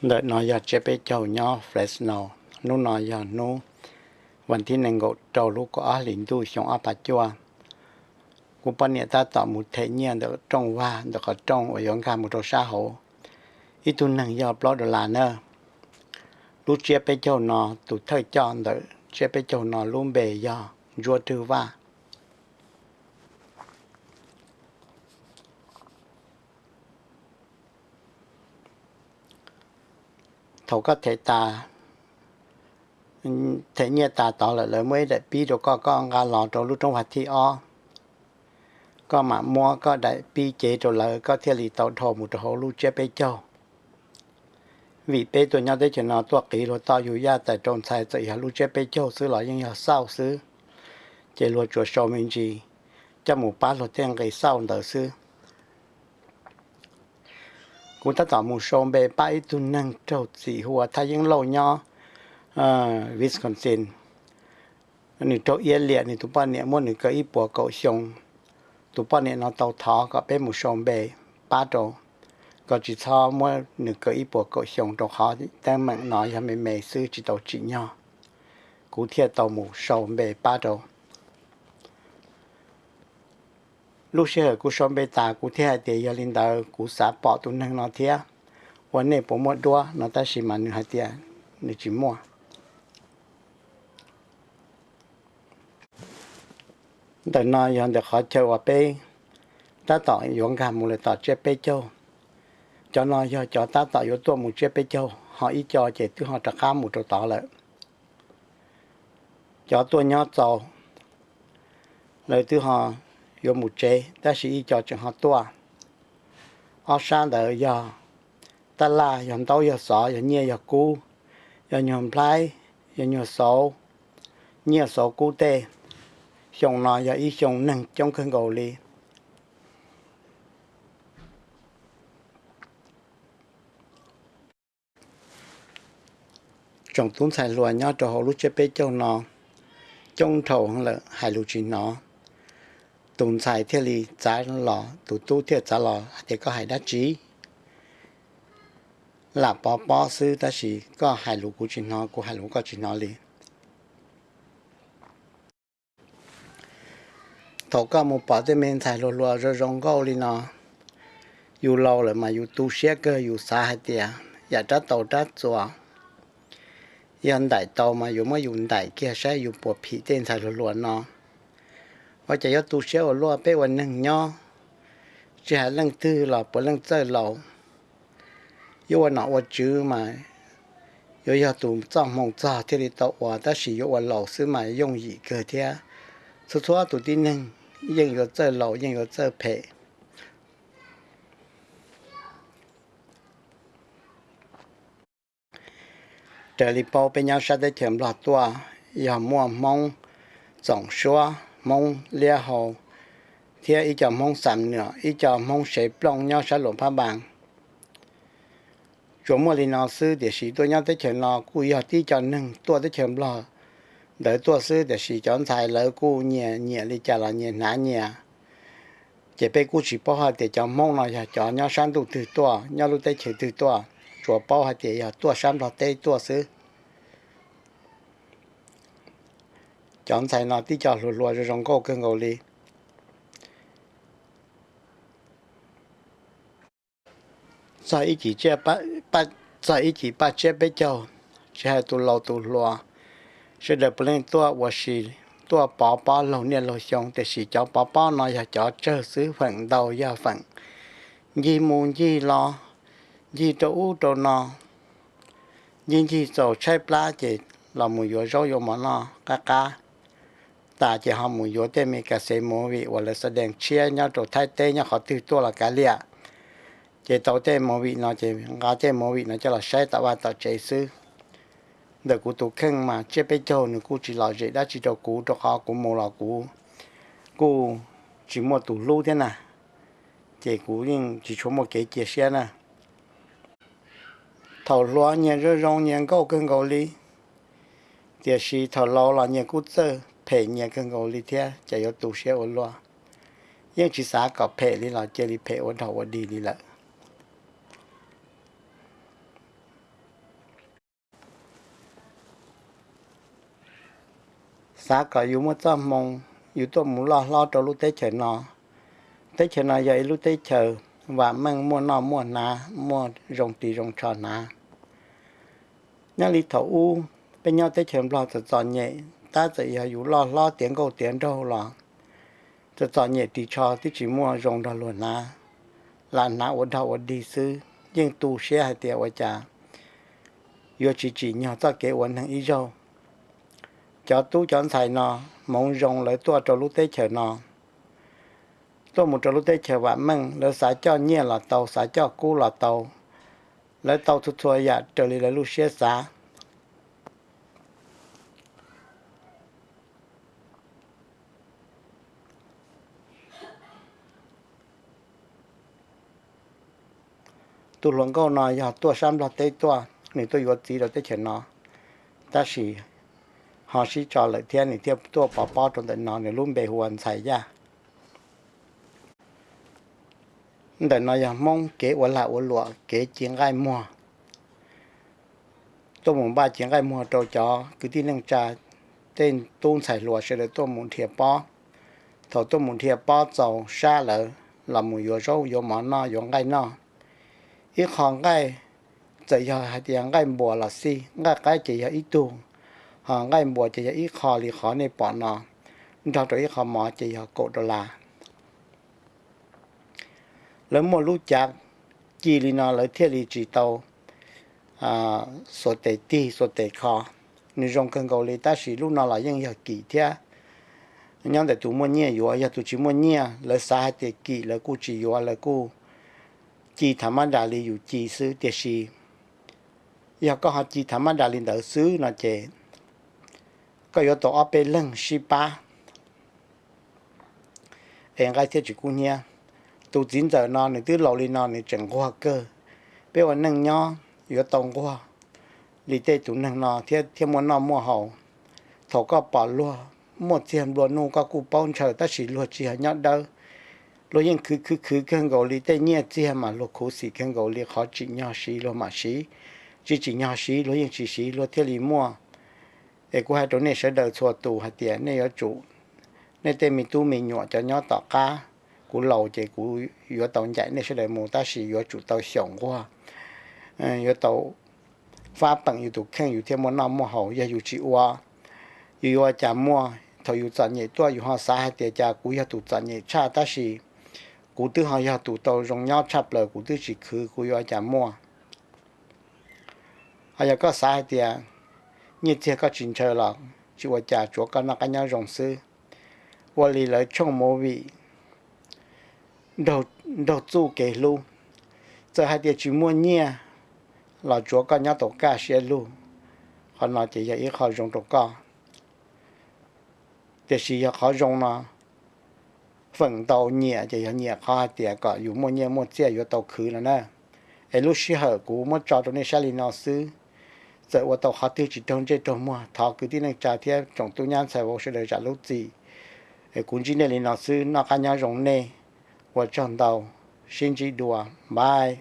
Ntawm no yog tsiab peb caug nyob Fresno. Hnub no yog hnub vas thib nees nkaum rau lub kaum ob hlis ntuj xyoo ob phav cuaj. Kuv poj niam tab tom mus them nyiaj ntawm rooj vag ntawm qhov rooj uas yuav nkag mus rau sab hauv. Ib tug neeg yog plaub dollar na. Lub tsiab peb caug no, tus thawj coj ntawm tsiab peb caug no lub npe yog Ntsuab Rwg Vaj. Thaum koj them tas, them nyiaj tas tod lawm, lawv muab ib daim pib rau koj, koj nqa los rau lub roob vag thib ob. Koj mam muab koj daim pib cev rau lawv, koj thiaj li tau dhau mus rau hauv lub tsiab peb caug. Vim peb tuaj nyob teb chaws no tuaj qiv luag toj yug yaj tais rau ntxhais, txawm yog lub tsiab peb caug xwb los yeej yog xauj xwb, ces luag tsuas sau me ntsis coj mus pab luag tej nqi xauj ntawd xwb. Kuv tab tom mus sau npe pab ib tug neeg raug txim hu ua Thaj Yeeb Lauj nyob Wisconsin. Nws raug iab liam, nws tus poj niam muab nws kaw ib puas kaum xyoo. Tus poj niam no tau thov kom peb mus sau npe pab rau, kom tsis txhob muab nws kaw ib puas kaum xyoo, rau qhov teeb meem no yog me me xwb tsis tau tsim nyog. Kuv thiaj tau mus sau npe pab rau. Lub sij hawm kuv sau npe tas kuv thiaj hais tias yog li ntawd kuv xav pom tus neeg no thiab, ua nej puas muaj duab no, tab sis mas nws hais tias nws tsis muaj. Ntawm no yog ntawm qhov chaw uas peb tab tom yuav nkag mus lawm tom tsiab peb caug. Cov no yog cov tab tom yuav tuaj mus tsiab peb caug, ho ib co ces twb ho rov qab mus rau tod lawm. Cov tuaj nyob txaus, lawv twb ho yuav mus tsev, tab sis ib co tseem ho tuaj. Ob sab ntawd yog tab laj, yog ntaub yog xov, yog nyiaj yog kub, yog nyuag nplhaib, yog nyuag xauv, nyiaj xauv kub tej. Xyoo no yog ib xyoo neeg coob kawg nkaus li. Tsoom tub ntxhais hluas nyob rau hauv lub tsiab peb caug no coob dhau lawm, hais lus tsis hnov. Tus ntxhais thiaj li txav los, tus tub thiaj txav los hais tias, koj hais dab tsi? Lam pov pob xwb, tab sis koj hais lus kuv tsis hnov, kuv hais lus koj tsis hnov li. Thaum koj mus pom tej me ntxhais hluas hluas zoo zoo nkauj li no, yus laus lawm mas yus tu siab kawg, yus xav hais tias yam rab taus rab txuas, yog ntaim tau mas yuav muab yus ntaim kiag saib yus puas phim tej ntxhais hluas hluas no. Ua cas yuav tu siab ua luaj, peb ua neeg nyob, tsis hais leej twg los puav leej txawj laus. Yuav ua nom ua tswv mas yuav yog tus txoj hmoo txog thiaj li tau ua, tab sis yuav ua laus xwb mas yooj yim kawg thiab. Txhua txhua tus tib neeg yeej yuav txawj laus, yeej yuav txawj phem. Raws li paub peb nyob sab teb chaws Nplog tuaj, yog muaj Hmoob Txoom Suab, Hmoob Liab Hau, thiab ib co Hmoob Xam Nuam, ib co Hmoob Sev Plooj nyob sab Luam Phab Npas. Tsuas muaj li no xwb, tiam sis tuaj nyob teb chaws no kuj yog tib co neeg tuaj teb chaws Nplog ntawd tuaj xwb, tiam sis cov ntxhais lawv kuj nyias nyiam li cas los nyias hnav nyias. Ces peb kuj tsis paub hais tias cov Hmoob no yog cov nyob sab ntuj twg tuaj, nyob lub teb chaws twg tuaj, tsuas paub hais tias yog tuaj sab Nplog teb tuaj xwb. Cov ntxhais no tib co hluas hluas zoo zoo nkauj kawg nkaus li. Txog ib chim, txog ib chim paj tsiab peb caug, tsis hais tus laus tus hluas, sawv daws puav leej tuaj ua si, tuaj pov pob laug niaj laug xyoo, tiam sis cov pov pob no yog cov tsawg xwb, feem ntau yog feem ncig mus ncig los, ncig rau ub rau no, ncig ncig txaus tshaib plab ces los mus yuav zaub yuav mov noj qab qab tas ces ho mus yuav tej me kas xev movie uas lawv xa dees tshiab nyob rau Thaib teb nyob qhov twg tuaj los kav liam. Ces tau tej movie no ces nqa tej movie no coj los saib tom vaj tom tsev xwb. Ntawm kuv tus kheej mas tsiab peb caug nws kuj tsis lom zem dab tsi rau kuv, rau qhov kuv mus los kuv kuj tsis muaj tus hlub thiab na, ces kuv yeej tsis tshua muaj kev cia siab na. Thaum hluas nyias zoo zoo nyias nkauj kawg nkaus li, tiam sis thaum laus los nyias kuj txawj phem nyias kawg nkaus li thiab, ces yuav tu siab ua luaj. Yeej tsis xav kom phem li los cia li phem ua dog ua dig li lawm. xav kom yus muaj txoj hmoo, yus tuaj mus loj hlob rau lub teb chaws no. Teb chaws no yog ib lub teb chaws vam meej, muaj noj muaj hnav, muaj zoo ris zoo tsho hnav. Nyob li thaum ub, peb nyob teb chaws Nplog txom txom nyem, tab txawm yog yus loj hlob tiav nkauj tiav nraug los txom txom nyem ris tsho twb tsis muaj zoo nrog luag hnav, lam hnav ua dog ua dig xwb, yeej tu siab hais tias ua cas yuav tsis tsim nyog txoj kev ua neeg ib zaug. Cov tub cov ntxhais no hmoov zoo lawv tuaj rau lub teb chaws no, tuaj mus rau lub teb chaws vam meej, lawv xav coj nyiaj los tau, xav coj kub los tau, lawv tau txhua txhua yam raws li lawv lub siab xav. Tus hluas nkauj no yog tuaj sab Nplog teb tuaj, nws tuaj yuav txiv rau teb chaws no, tab sis ho sib tso lawm thiab nws thiaj tuaj pov pob rau ntawm no, nws lub npe hu ua Ntxhais Yaj. Ntawm no yog Hmoob kev ua lag ua luam, kev ci nqaij muag. Tuaj mus npaj ci nqaij muag rau cov kwv tij neej tsa, tej tub ntxhais hluas sawv daws tuaj mus dhia pob. Thaum tuaj mus dhia pob txaus sab lawm los mus yuav zaub yuav mov noj, yuav nqaij noj. Ib qho nqaij, txawm yog hais tias nqaij npuas los xij, nqaij qaib ces yog ib tug, ho nqaij npuas ces yog ib qho li qhov nej pom no, nrog rau ib qho mov ces yog kaum dollar. Lawv muaj lub cav ci li no lawv thiaj li tsis tau xuas tes tig xuas tes kho. Nws zoo kawg nkaus li, tab sis lub no los yeej yog kim thiab. Nyob ntawm tus muaj nyiaj yuav, yog tus tsis muaj nyiaj, lawv xav hais tias kim lawv kuj tsis yuav, lawv kuj ci tham mab das li yus ci xwb. Tiam sis yog koj ho ci tham mab das li ntawd xwb no ces koj yuav tau ob peb leeg sib pab es nqaij thiaj tsis kub hnyiab. Tus txiv ntxawm no nws twb laus li no nws tseem nquag kawg. Peb ua neej nyob yuav tau nquag li tej tus neeg no thiab, thiaj muaj noj muaj haus. Thaum koj pom luag muaj txiag nplua nuj koj kuj paub ntshaw, tab sis luag tsis yog nyob dawb. Luag yeej khwv khwv khwv kawg nkaus li, tej nyiaj txiag mas luag khuv xim kawg nkaus li, qhov tsim nyog siv luag mam siv, tsis tsim nyog siv luag yeej tsis siv, luag thiaj li muaj. Es kuv hais rau nej sawv daws txhua tus hais tias nej yuav tsum, nej tej me tub me nyuam cov nyob tom qab, kuv laus ces kuv yuav tau ncaim nej sawv daws mus, tab sis yuav tsum tau xyaum nquag, yuav tau fab peem yus tus kheej yus thiaj muaj noj muaj haus. Yog yus tsis ua, yus yuav ua cas muaj? Thaum yus txom nyem tuaj yus ho xav hais tias cas kuv yog tus txom nyem tshaj, tab sis kuv twb ho yog tus tau zoo nyob tshaj plaws, kuv twb tsis khwv, kuv yuav ua cas muaj? Ho yog koj xav hais tias nyiaj txiag koj tsis ntshaw los tsis ua cas, tsuav koj noj qab nyob zoo xwb. Ua li lawv tshooj movie Nraug Txuj Kev Hlub, txawm hais tias tsis muaj nyiaj los tsuav koj nyob tau kaj siab lug. Qhov no ces yog ib qho zoo rau koj. Tiam sis yog qhov zoo no, feem ntau nyiam ces yog nyiam qhov hais tias kom yus muaj nyiaj muaj txiaj yuav tau khwv no na. Es lub sij hawm kuv muab tso rau nej saib li no xwb. Txawm ua tau qhov twg tsis raug ntsej raug muag, thov kwv tij neej tsa thiab tsoom tub nyab ntxhais vauv sawv daws zam lub txim. Es kuv ntsib nej li no xwb, noj qab nyob zoo nej, ua tsaug ntau, sib ntsib dua, bye.